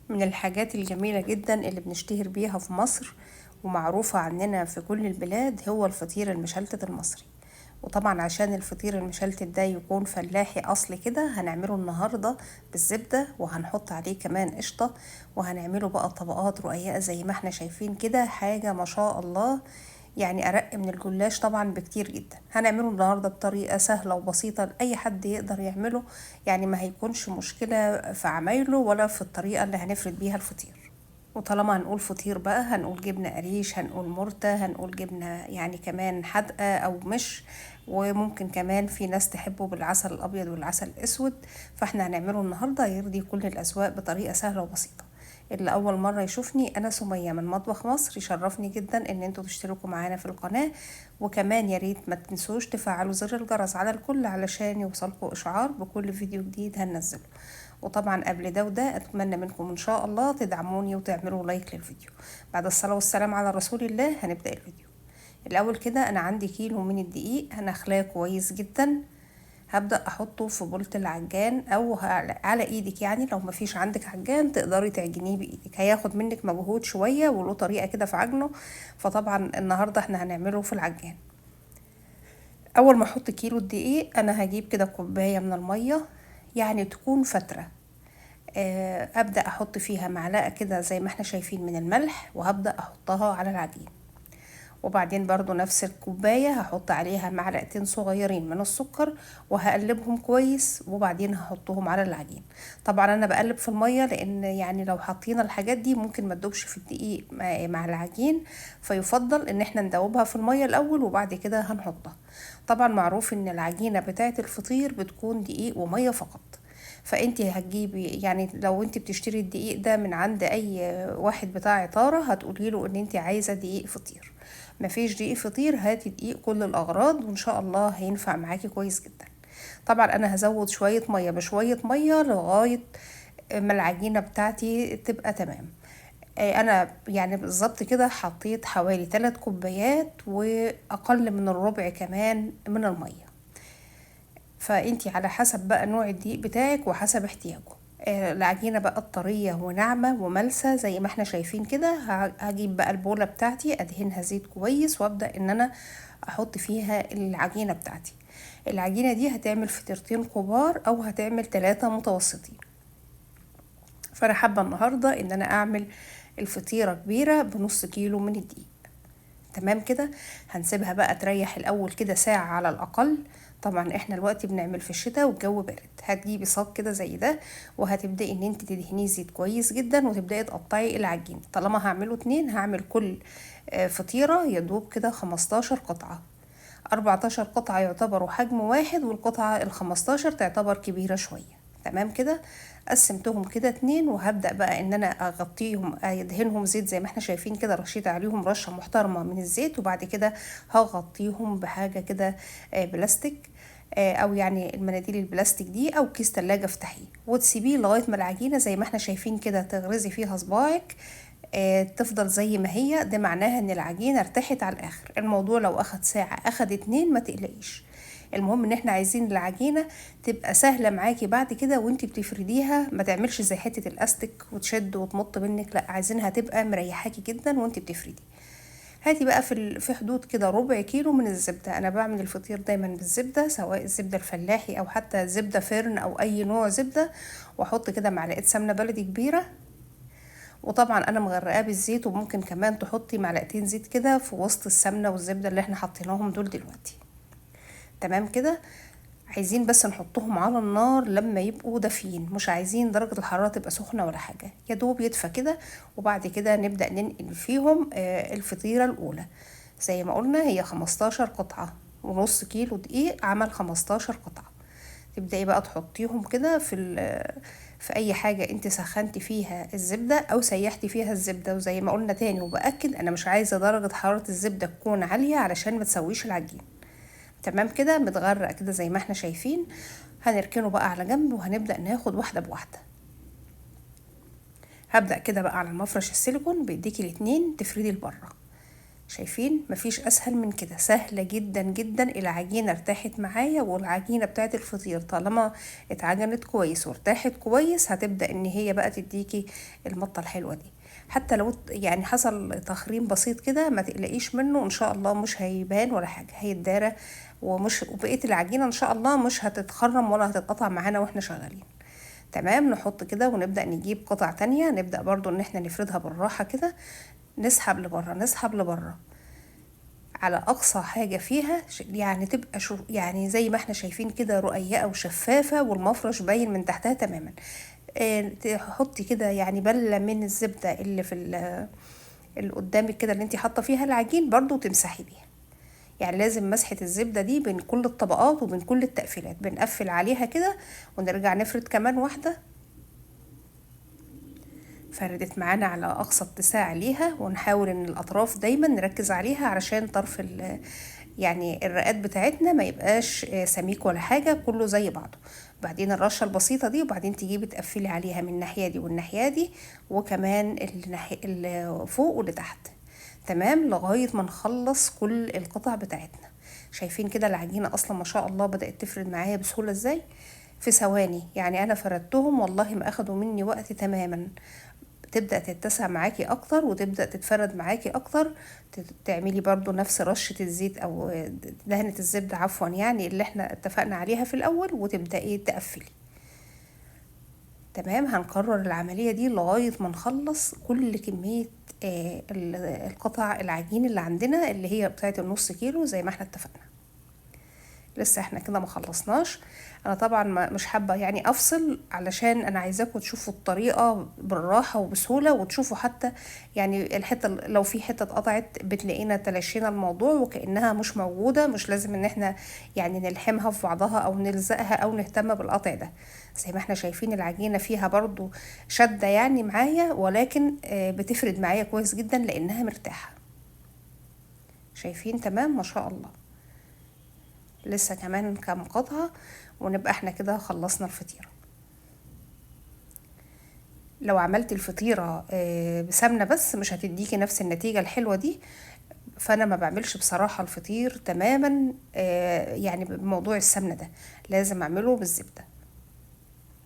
من الحاجات الجميلة جدا اللي بنشتهر بيها في مصر ومعروفة عننا في كل البلاد هو الفطير المشلتت المصري. وطبعا عشان الفطير المشلتت ده يكون فلاحي اصلي كده هنعمله النهاردة بالزبدة، وهنحط عليه كمان قشطة، وهنعمله بقى طبقات رقيقة زي ما احنا شايفين كده، حاجة ما شاء الله يعني ارق من الجلاش طبعا بكتير جدا. هنعمله النهاردة بطريقة سهلة وبسيطة لأي حد يقدر يعمله، يعني ما هيكونش مشكلة في عمايله ولا في الطريقة اللي هنفرد بيها الفطير. وطالما هنقول فطير بقى هنقول جبنة قريش، هنقول مرتة، هنقول جبنة يعني كمان حادقة أو مش، وممكن كمان في ناس تحبه بالعسل الأبيض والعسل الأسود. فاحنا هنعمله النهاردة يرضي كل الأذواق بطريقة سهلة وبسيطة. اللي أول مرة يشوفني أنا سمية من مطبخ مصر، يشرفني جدا إن انتوا تشتركوا معانا في القناة، وكمان يا ريت ما تنسوش تفعلوا زر الجرس على الكل علشان يوصلكوا إشعار بكل فيديو جديد هننزله. وطبعا قبل ده وده أتمنى منكم إن شاء الله تدعموني وتعملوا لايك للفيديو. بعد الصلاة والسلام على رسول الله هنبدأ الفيديو. الأول كده أنا عندي كيلو من الدقيق هنخلاه كويس جدا، هبدأ أحطه في بولة العجان أو على إيدك، يعني لو مفيش عندك عجان تقدري تعجنيه بإيدك، هياخد منك مجهود شوية وله طريقة كده في عجنه، فطبعا النهاردة احنا هنعمله في العجان. أول ما أحط كيلو الدقيق أنا هجيب كده كوباية من المية، يعني تكون فترة، أبدأ أحط فيها معلقة كده زي ما احنا شايفين من الملح، وهبدأ أحطها على العجين. وبعدين برضو نفس الكوباية هحط عليها معلقتين صغيرين من السكر وهقلبهم كويس، وبعدين هحطهم على العجين. طبعا انا بقلب في المية لان يعني لو حطينا الحاجات دي ممكن ما تدوبش في الدقيق مع العجين، فيفضل ان احنا ندوبها في المية الاول وبعد كده هنحطها. طبعا معروف ان العجينة بتاعة الفطير بتكون دقيق ومية فقط، فانتي هتجيبي يعني لو انتي بتشتري الدقيق ده من عند اي واحد بتاع عطارة هتقولي له ان انتي عايزة دقيق فطير، مفيش دقيق فطير هاتي دقيق كل الاغراض وان شاء الله هينفع معاكي كويس جدا. طبعا انا هزود شوية مية بشوية مية لغاية ما العجينة بتاعتي تبقى تمام. انا يعني بالظبط كده حطيت حوالي 3 كوبايات واقل من الربع كمان من المية، فانتي على حسب بقى نوع الدقيق بتاعك وحسب احتياجه. العجينة بقى طرية وناعمة وملسة زي ما احنا شايفين كده. هجيب بقى البولة بتاعتي ادهنها زيت كويس وابدأ ان انا احط فيها العجينة بتاعتي. العجينة دي هتعمل فطيرتين كبار او هتعمل 3 متوسطين، فانا حابة النهاردة ان انا اعمل الفطيرة كبيرة بنص كيلو من الدقيق. تمام كده. هنسيبها بقى تريح الاول كده ساعة على الاقل. طبعا احنا الوقت بنعمل في الشتاء والجو بارد. هتجيبي صاج كده زي ده وهتبدأي ان انت تدهنيه زيت كويس جدا وتبدأي تقطعي العجين. طالما هعمله 2 هعمل كل فطيرة يدوب كده 15 قطعة، 14 قطعة يعتبروا حجم واحد، والقطعة الخمستاشر تعتبر كبيرة شوية. تمام كده. قسمتهم كده 2 وهبدأ بقى ان انا اغطيهم ادهنهم زيت زي ما احنا شايفين كده، رشيت عليهم رشة محترمة من الزيت، وبعد كده هغطيهم بحاجة كده، بلاستيك، او يعني المناديل البلاستيك دي او كيس تلاجة افتحيه وتسيبيه لغاية ما العجينة زي ما احنا شايفين كده تغرزي فيها صباعك، تفضل زي ما هي. ده معناها ان العجينة ارتاحت على الاخر. الموضوع لو اخد ساعة اخد 2 ما تقلقيش، المهم ان احنا عايزين العجينة تبقى سهلة معاكي بعد كده وانتي بتفرديها، ما تعملش زي حتة الاستيك وتشد وتمط منك، لا عايزينها تبقى مريحاكي جدا وانتي بتفردي. هاتي بقى في حدود كده ربع كيلو من الزبدة. انا بعمل الفطير دايما بالزبدة، سواء الزبدة الفلاحي او حتى زبدة فرن او اي نوع زبدة، واحط كده معلقة سمنة بلدي كبيرة، وطبعا انا مغرقاه بالزيت، وممكن كمان تحطي معلقتين زيت كده في وسط السمنة والزبدة اللي احنا حطيناهم دول دلوقتي. تمام كده. عايزين بس نحطهم على النار لما يبقوا دافيين، مش عايزين درجة الحرارة تبقى سخنة ولا حاجة، يا دوب يدفى كده، وبعد كده نبدأ ننقل فيهم، الفطيرة الأولى. زي ما قلنا هي 15 قطعة ونص كيلو دقيق عمل 15 قطعة. تبدأي بقى تحطيهم كده في أي حاجة انت سخنتي فيها الزبدة أو سيحتي فيها الزبدة. وزي ما قلنا تاني وبأكد أنا مش عايزة درجة حرارة الزبدة تكون عالية علشان ما تسويش العجين. تمام كده. متغرق كده زي ما احنا شايفين. هنركنه بقى على جنب وهنبدأ ناخد واحدة بواحدة. هبدأ كده بقى على المفرش السيليكون بايديكي الاتنين تفردي لبره. شايفين؟ مفيش اسهل من كده، سهلة جدا جدا. العجينة ارتاحت معايا، والعجينه بتاعت الفطير طالما اتعجنت كويس وارتاحت كويس هتبدا ان هي بقى تديكي المطه الحلوة دي. حتى لو يعني حصل تخريم بسيط كده ما تقلقيش منه، ان شاء الله مش هيبان ولا حاجة، هيتدارى ومش، وبقية العجينة ان شاء الله مش هتتخرم ولا هتتقطع معانا واحنا شغالين. تمام. نحط كده ونبدا نجيب قطع تانية، نبدا برضو ان احنا نفردها بالراحة كده، نسحب لبره نسحب لبره على اقصى حاجة فيها، يعني تبقى شو يعني زي ما احنا شايفين كده رقيقه وشفافه، والمفرش باين من تحتها تماما. تحطي كده يعني بله من الزبدة اللي في اللي قدامك كده اللي انت حاطه فيها العجين برضو، تمسحي بيها. يعني لازم مسحه الزبدة دي بين كل الطبقات وبين كل التقفيلات، بنقفل عليها كده ونرجع نفرد كمان واحدة. فردت معانا على اقصى اتساع ليها، ونحاول ان الاطراف دايما نركز عليها علشان طرف يعني الرقات بتاعتنا ما يبقاش سميك ولا حاجة، كله زي بعضه. بعدين الرشه البسيطة دي، وبعدين تجيبي تقفلي عليها من الناحية دي والناحية دي، وكمان الناحية اللي فوق واللي تحت. تمام، لغاية ما نخلص كل القطع بتاعتنا. شايفين كده العجينة اصلا ما شاء الله بدات تفرد معايا بسهولة ازاي في ثواني، يعني انا فردتهم والله ما اخدوا مني وقت تماما. تبدأ تتسع معاكي اكتر وتبدأ تتفرد معاكي اكتر. تعملي برضو نفس رشة الزيت او دهنة الزبدة عفوا يعني اللي احنا اتفقنا عليها في الاول، وتبدأي تقفلي. تمام. هنكرر العملية دي لغاية ما نخلص كل كمية القطع العجين اللي عندنا اللي هي بتاعت النص كيلو زي ما احنا اتفقنا. لسه احنا كده ما خلصناش. انا طبعا مش حابة يعني افصل، علشان انا عايزاكم تشوفوا الطريقة بالراحة وبسهوله، وتشوفوا حتى يعني الحتة لو في حتة اتقطعت بتلاقينا تلاشينا الموضوع وكانها مش موجودة. مش لازم ان احنا يعني نلحمها في بعضها او نلزقها او نهتم بالقطع ده. زي ما احنا شايفين العجينة فيها برضو شده يعني معايا، ولكن بتفرد معايا كويس جدا لانها مرتاحة. شايفين؟ تمام ما شاء الله. لسه كمان كام قطعة ونبقى احنا كده خلصنا الفطيرة. لو عملتي الفطيرة بسمنة بس مش هتديكي نفس النتيجة الحلوة دي، فانا ما بعملش بصراحة الفطير تماما يعني بموضوع السمنة ده، لازم اعمله بالزبدة.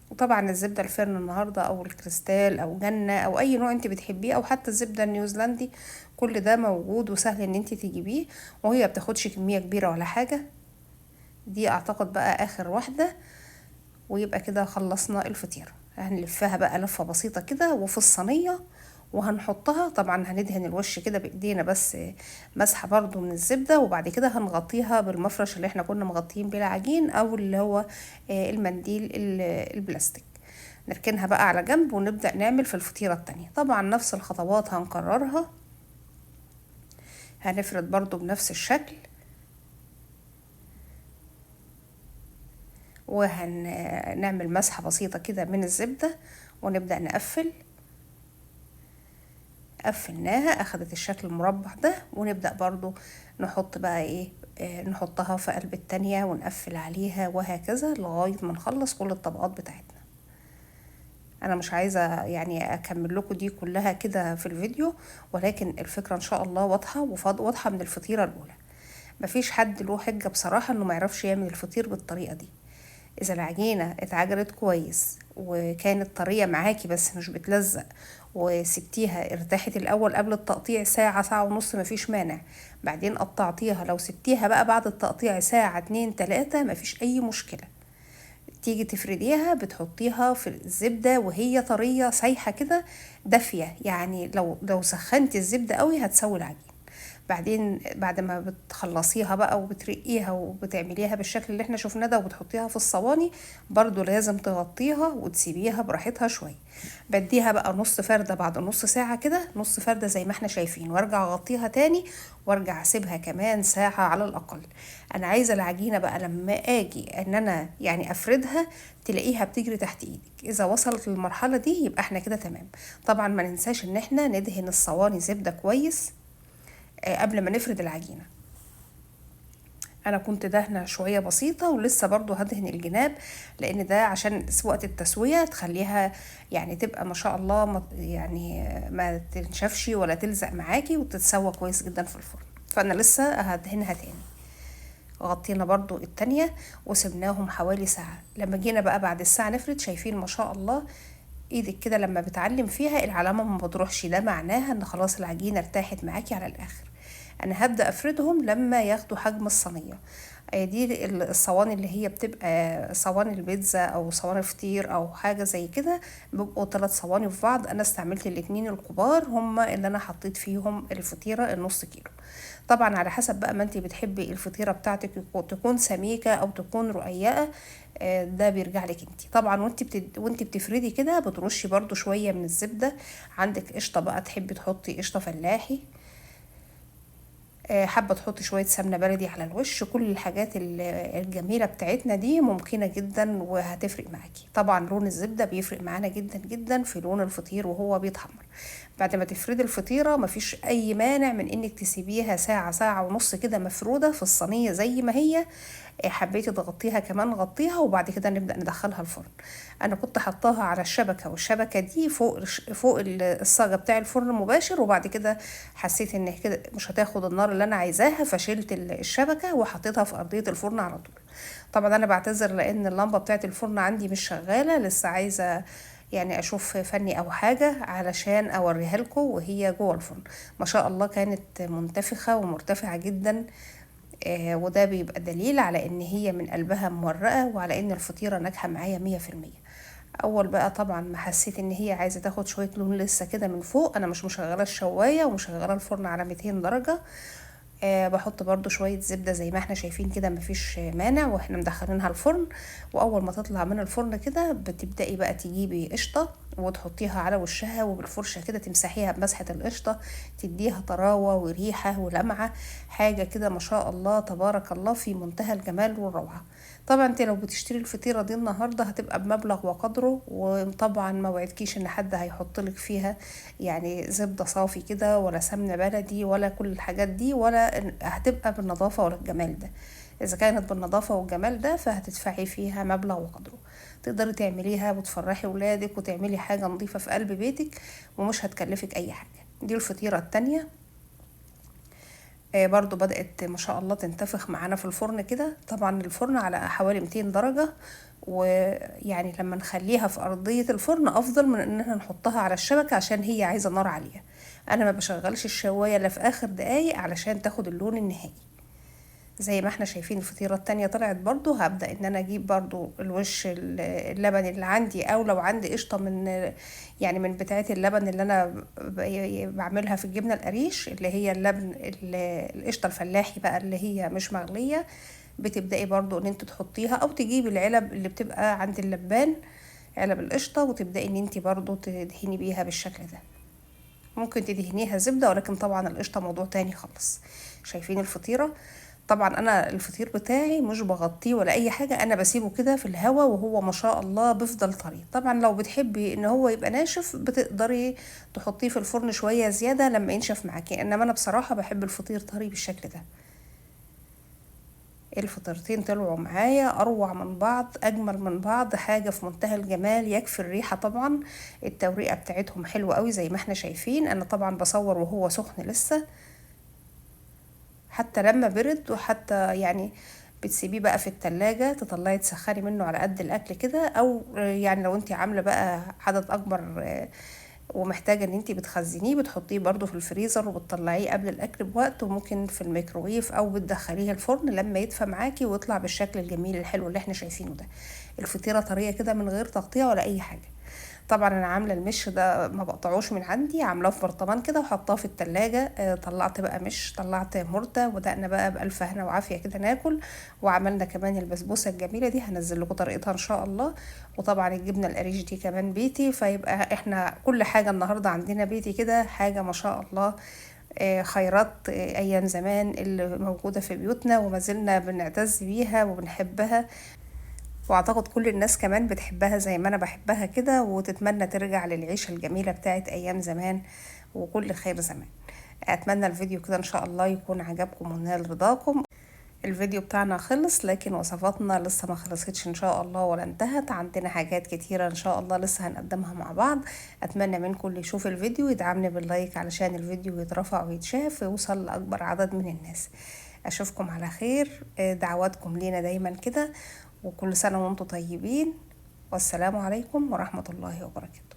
وطبعا الزبدة الفرن النهاردة او الكريستال او جنة او اي نوع انت بتحبيه، او حتى الزبدة النيوزيلندي، كل ده موجود وسهل ان انت تجيبيه، وهي بتاخدش كمية كبيرة ولا حاجة. دي اعتقد بقى اخر واحدة، ويبقى كده خلصنا الفطيرة. هنلفها بقى لفة بسيطة كده وفي الصينية وهنحطها. طبعا هندهن الوش كده بايدينا بس مسحة برضو من الزبدة، وبعد كده هنغطيها بالمفرش اللي احنا كنا مغطيين بيه العجين او اللي هو المنديل البلاستيك. نركنها بقى على جنب ونبدأ نعمل في الفطيرة التانية. طبعا نفس الخطوات هنكررها، هنفرد برضو بنفس الشكل، وهنعمل مسحة بسيطة كده من الزبدة ونبدأ نقفل. قفلناها اخدت الشكل المربع ده، ونبدأ برضو نحط بقى ايه، نحطها في قلب التانية ونقفل عليها وهكذا لغاية ما نخلص كل الطبقات بتاعتنا. انا مش عايزة يعني اكمل لكم دي كلها كده في الفيديو، ولكن الفكرة ان شاء الله واضحة وواضحة من الفطيرة الاولى. مفيش حد له حجة بصراحة انه ما يعرفش يعمل الفطير بالطريقة دي. اذا العجينة اتعجنت كويس وكانت طرية معاكي بس مش بتلزق، وسبتيها ارتاحت الاول قبل التقطيع ساعة ساعة ونص مفيش مانع، بعدين قطعتيها، لو سبتيها بقى بعد التقطيع ساعة 2 3 مفيش اي مشكلة. تيجي تفرديها بتحطيها في الزبدة وهي طرية سايحة كده دافية، يعني لو سخنتي الزبدة قوي هتسوي العجين. بعدين بعد ما بتخلصيها بقى وبترقيها وبتعمليها بالشكل اللي احنا شفناه ده وبتحطيها في الصواني، برضو لازم تغطيها وتسيبيها براحتها شوية. بديها بقى نص فردة بعد نص ساعة كده، نص فردة زي ما احنا شايفين، وارجع اغطيها تاني وارجع اسيبها كمان ساعة على الاقل. انا عايزة العجينة بقى لما اجي ان انا يعني افردها تلاقيها بتجري تحت ايدك. اذا وصلت للمرحلة دي يبقى احنا كده تمام. طبعا ما ننساش ان احنا ندهن الصواني زبدة كويس قبل ما نفرد العجينة. انا كنت دهنه شوية بسيطة، ولسه برضو هدهن الجناب، لان ده عشان وقت التسوية تخليها يعني تبقى ما شاء الله يعني ما تنشفش ولا تلزق معاكي، وتتسوى كويس جدا في الفرن. فانا لسه هدهنها تاني. غطينا برضو التانية وسبناهم حوالي ساعة. لما جينا بقى بعد الساعة نفرد، شايفين ما شاء الله ايدك كده لما بتعلم فيها العلامة ما بتروحش، ده معناها ان خلاص العجينة ارتاحت معاكي على الاخر. انا هبدأ افردهم لما ياخدوا حجم الصينية. دي الصواني اللي هي بتبقى صواني البيتزا او صواني الفطير او حاجة زي كده، بيبقوا 3 صواني في بعض. انا استعملت الاتنين الكبار هما اللي انا حطيت فيهم الفطيرة النص كيلو. طبعا على حسب بقى ما انتي بتحبي الفطيرة بتاعتك تكون سميكة او تكون رقيقة، ده بيرجع لك انتي. طبعا وانتي بتفردي كده بترشي برضو شوية من الزبدة. عندك قشطة بقى تحبي تحطي قشطة فلاحي، حابة تحطي شوية سمنة بلدي على الوش. كل الحاجات الجميلة بتاعتنا دي ممكنة جدا وهتفرق معاكي. طبعا لون الزبدة بيفرق معانا جدا جدا في لون الفطير وهو بيتحمر. بعد ما تفردي الفطيرة مفيش أي مانع من إنك تسيبيها ساعة، ساعة ونص كده مفرودة في الصينية زي ما هي. حبيتي تغطيها كمان غطيها، وبعد كده نبدأ ندخلها الفرن. أنا كنت حطاها على الشبكة، والشبكة دي فوق الصاجة بتاع الفرن مباشر، وبعد كده حسيت إن كده مش هتاخد النار اللي أنا عايزاها، فشلت الشبكة وحطيتها في أرضية الفرن على طول. طبعا أنا بعتذر لأن اللمبة بتاعت الفرن عندي مش شغالة، لسه عايزة أشوف فني أو حاجة علشان أوريها لكم وهي جوه الفرن. ما شاء الله كانت منتفخة ومرتفعة جدا، وده بيبقى دليل على إن هي من قلبها مورقة وعلى إن الفطيرة ناجحة معايا 100%. أول بقى طبعا ما حسيت إن هي عايزة تاخد شوية لون لسه كده من فوق، أنا مش مشغلة الشواية ومشغلة الفرن على 200 درجة، بحط برضو شوية زبدة زي ما احنا شايفين كده، مفيش مانع واحنا مدخلينها الفرن. وأول ما تطلع من الفرن كده بتبدأي بقى تجيبي قشطة وتحطيها على وشها، وبالفرشة كده تمسحيها بمسحة القشطة، تديها طراوة وريحة ولمعة، حاجة كده ما شاء الله تبارك الله في منتهى الجمال والروعة. طبعا انت لو بتشتري الفطيرة دي النهاردة هتبقى بمبلغ وقدره، وطبعا ما وعدكيش ان حد هيحط لك فيها زبدة صافي كده ولا سمنة بلدي ولا كل الحاجات دي، ولا هتبقى بالنظافة ولا الجمال ده. إذا كانت بالنظافة والجمال ده فهتدفعي فيها مبلغ وقدره. تقدري تعمليها وتفرحي ولادك وتعملي حاجة نظيفة في قلب بيتك ومش هتكلفك أي حاجة. دي الفطيرة التانية، برضو بدأت ما شاء الله تنتفخ معانا في الفرن كده. طبعا الفرن على حوالي 200 درجة، ويعني لما نخليها في أرضية الفرن أفضل من إن احنا نحطها على الشبكة عشان هي عايزة نار عالية. أنا ما بشغلش الشواية إلا في آخر دقايق علشان تاخد اللون النهائي. زي ما احنا شايفين الفطيرة التانية طلعت برضو. هبدأ ان انا اجيب برضو الوش اللبن اللي عندي، او لو عندي قشطة من بتاعة اللبن اللي انا بعملها في الجبنة القريش، اللي هي اللبن القشطة الفلاحي بقى اللي هي مش مغلية، بتبدأي برضو ان انت تحطيها، او تجيبي العلب اللي بتبقى عند اللبان، علب القشطة، وتبدأي ان انت برضو تدهني بيها بالشكل ده. ممكن تدهنيها زبدة، ولكن طبعا القشطة موضوع تاني خالص. شايفين الفطيرة؟ طبعا انا الفطير بتاعي مش بغطيه ولا اي حاجة، انا بسيبه كده في الهوا وهو ما شاء الله بيفضل طري. طبعا لو بتحبي ان هو يبقى ناشف بتقدري تحطيه في الفرن شوية زيادة لما ينشف معاكي، انما انا بصراحة بحب الفطير طري بالشكل ده. الفطيرتين طلعوا معايا اروع من بعض، اجمل من بعض، حاجة في منتهى الجمال. يكفي الريحة، طبعا التوريقة بتاعتهم حلوة قوي زي ما احنا شايفين. انا طبعا بصور وهو سخن لسه، حتى لما برد، وحتى بتسيبيه بقى في التلاجة تطلعي تسخني منه على قد الاكل كده، او لو انتي عاملة بقى عدد اكبر ومحتاجة ان انتي بتخزنيه بتحطيه برضو في الفريزر وبتطلعيه قبل الاكل بوقت، وممكن في الميكروويف او بتدخليه الفرن لما يدفى معاكي ويطلع بالشكل الجميل الحلو اللي احنا شايفينه ده. الفطيرة طرية كده من غير تقطيع ولا اي حاجة. طبعا انا عاملة المش ده ما بقطعوش من عندي، عاملاه في برطمان كده وحطاه في التلاجة. طلعت بقى مش، طلعت مرتة، وبدأنا بقى بألف هنا وعافية كده ناكل. وعملنا كمان البسبوسة الجميلة دي، هنزل لكم طريقتها ان شاء الله. وطبعا الجبنة القريش دي كمان بيتي، فيبقى احنا كل حاجة النهاردة عندنا بيتي كده، حاجة ما شاء الله. خيرات، ايام زمان اللي موجودة في بيوتنا وما زلنا بنعتز بيها وبنحبها، واعتقد كل الناس كمان بتحبها زي ما انا بحبها كده، وتتمنى ترجع للعيشة الجميلة بتاعت ايام زمان وكل خير زمان. اتمنى الفيديو كده ان شاء الله يكون عجبكم ونال رضاكم. الفيديو بتاعنا خلص، لكن وصفاتنا لسه ما خلصتش ان شاء الله ولا انتهت. عندنا حاجات كتيرة ان شاء الله لسه هنقدمها مع بعض. اتمنى منكم اللي يشوف الفيديو يدعمني بال like علشان الفيديو يترفع ويتشاف ويوصل لأكبر عدد من الناس. اشوفكم على خير، دعواتكم لينا دايما كده، وكل سنة وانتم طيبين، والسلام عليكم ورحمة الله وبركاته.